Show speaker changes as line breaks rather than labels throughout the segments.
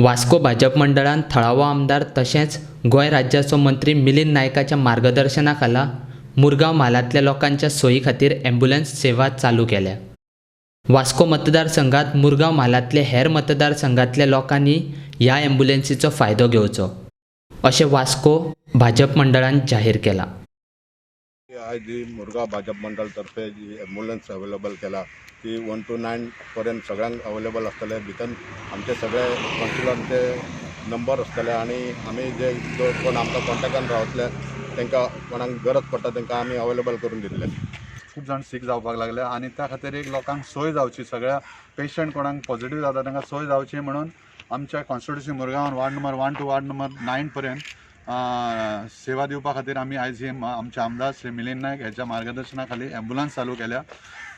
वास्को भाजप मंडळान थळावो आमदार तशेंच गोंय राज्याचो मंत्री मिलिंद नायकाच्या मार्गदर्शना खाला मुरगांव म्हालांतल्या लोकांच्या सोयी खातीर ॲम्ब्युलन्स सेवा चालू केल्या. वास्को मतदारसंघात मुरगांव म्हालांतले हेर मतदारसंघातल्या लोकांनी ह्या ॲम्ब्युलन्सीचो फायदो घेवचो, अशें वास्को भाजप मंडळान जाहीर केलां.
आयज जी मुरगांव भाजप मंडळ तर्फे जी एम्बुलन्स अवेलेबल केला, ती 1 टू 9 पर्यंत सगळ्यांक अवेलेबल आसतले. भितर आमचे सगळे कौन्सिलरांचे नंबर आसतले आनी आमी जे जो कोण आमकां कॉन्टेक्टान रावतले, तांकां कोणाक गरज पडटा, तांकां आमी अवेलेबल करून दितले.
खूब जाण सीक जावपाक लागले आनी त्या खातीर एक लोकांक सोय जावची, सगळ्या पेशंट कोणाक पॉझिटिव्ह जाता तांकां सोय जावची म्हणून आमच्या constituency मुरगांवान ward number 1 to ward number 9 पर्यंत सेवा दिवपा खातीर आमी आयज ही आमचे आमदार श्री मिलिंद नायक ह्याच्या मार्गदर्शना खाली ॲम्ब्युलन्स चालू केल्या.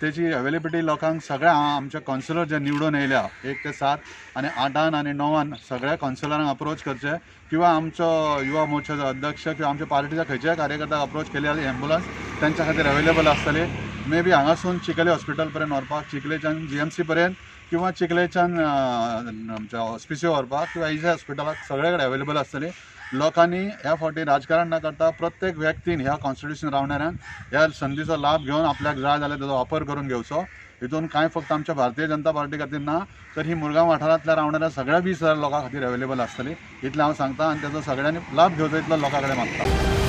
तेची अवेलेबिलिटी लोकांक सगळ्या आमच्या कौन्सिलर जे निवडून येयल्या, 1 ते 7 आनी 8 आनी 9 आन सगळ्या कौन्सिलरांक अप्रोच करचे किंवा आमचो युवा मोर्चाचो अध्यक्ष किंवा आमच्या पार्टीच्या खंयच्याय कार्यकर्त्याक अप्रोच केली जाल्यार ॲम्ब्युलन्स त्यांच्या खातीर अवेलेबल आसतली. मे बी हांगासून चिखले हॉस्पिटल पर्यंत व्हरपाक, चिखलेच्यान जीएमसी पर्यंत किंवा चिखलेच्यान आमच्या हॉस्पिसियो व्हरपाक किंवा इजा हॉस्पिटलाक सगळे कडेन अवेलेबल आसतली. लोकांनी ह्या फावटी राजकारण न करता प्रत्येक व्यक्तीन ह्या कॉन्स्टिट्युशन रावणाऱ्यान ह्या संदीचो लाभ घेवन आपल्याक जाय जाल्यार ताजो वापर करून घेवचो. हितून कांय फक्त आमच्या भारतीय जनता पार्टी खातीर ना, तर ही मुरगांव वाठारांतल्या रावणाऱ्या सगळ्या 20,000 लोकां खातीर अवेलेबल आसतली, इतलें हांव सांगता आनी ताजो सगळ्यांनी लाभ घेवचो इतलो लोकां कडेन मागता.